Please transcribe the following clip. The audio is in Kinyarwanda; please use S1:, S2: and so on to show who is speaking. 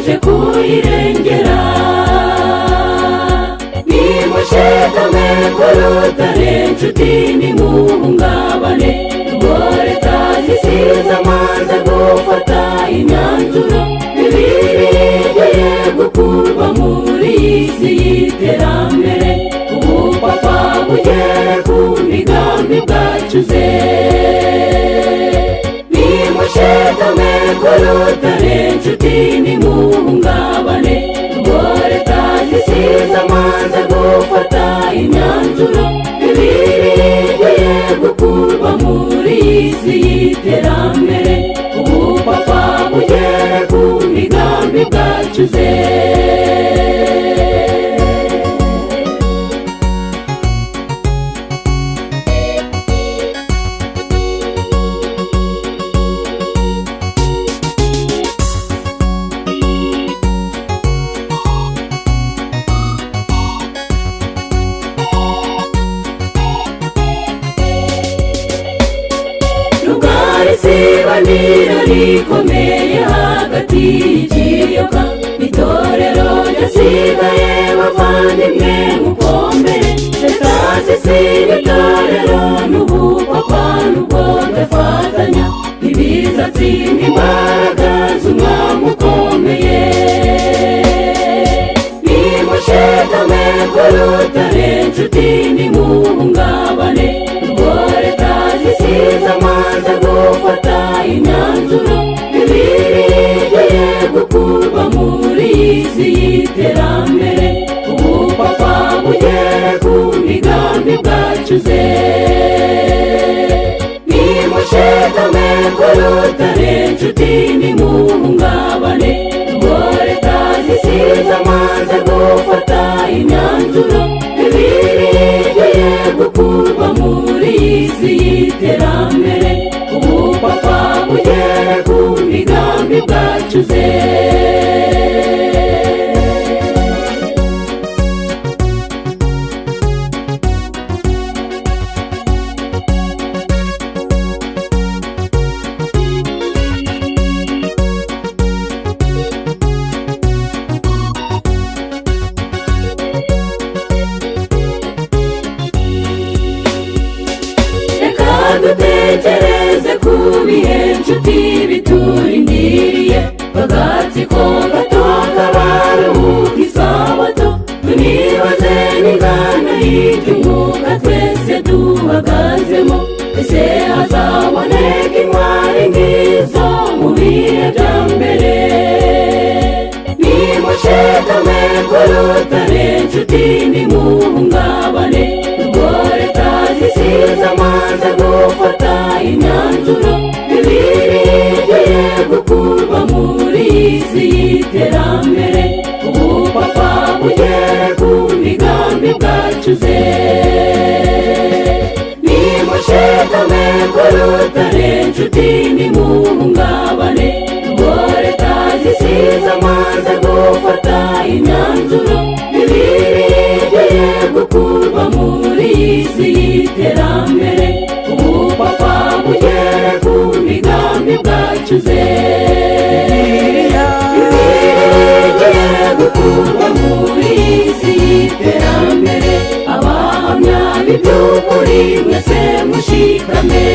S1: tuje kuyirengera. Nimushikame ku rutare nshuti, nimuhungabane, ubwo leta zisize amaze gufata imyanzuro. Bibiliya igiye gukurwa muri iyi si y'iterambere, ubupapa bugere ku migambi bwacuze. Nimushikame ku rutare nshuti, nimuhungabane, ubwo leta zisize amaze gufata imyanzuro. Bibiliya igiye gukurwa muri iyi si y'iterambere, ubupapa bugere ku migambi bwacuze. Rugari sibaniro rikomeye hagati y'ikiyoka itorero ryasigaye, bavandimwe mukomere. Leta zisiba itorero n'ubupapa n'ubwo ndafatanya, ntibizatsinda imbaraga z'umwami ukomeye. Nimushikame ku rutare nshuti, nimuhungabane, ubwo leta zisize amaze gufata imyanzuro. Bibiliya igiye gukurwa muri iyi si y'iterambere, ubupapa bugere ku migambi bwacuze. Nimushikame ku rutare nshuti, nimuhungabane, ubwo leta zisize amaze gufata imyanzuro. Bibiliya igiye gukurwa muri iyi si y'iterambere, ubupapa bugere ku migambi bwacuze. Reka dutekereze ku bihe nshuti biturindiriye, agatsiko gato kabaruhuka isabato. Tunibaze n'ingano y'iby'umwuka twese duhagazemo. Ese hazaboneka intwari nk'izo mu bihe bya mbere? Nimushikame ku rutare nshuti, nimuhungabane, ubwo leta zisize amaze gufata imyanzuro. Bibiliya igiye gukurwa muri iyi si y'iterambere, ubupapa bugere ku migambi bwacuze. Nimushikame ku rutare nshuti, nimuhungabane, ubwo leta zisize amaze gufata imyanzuro. Bibiliya igiye gukurwa muri iyi si y'iterambere, ubupapa bugere ku migambi bwacuze. Bibiliya igiye gukurwa muri iyi si y'iterambere, abahamya b'iby'ukuri mwese mushikame.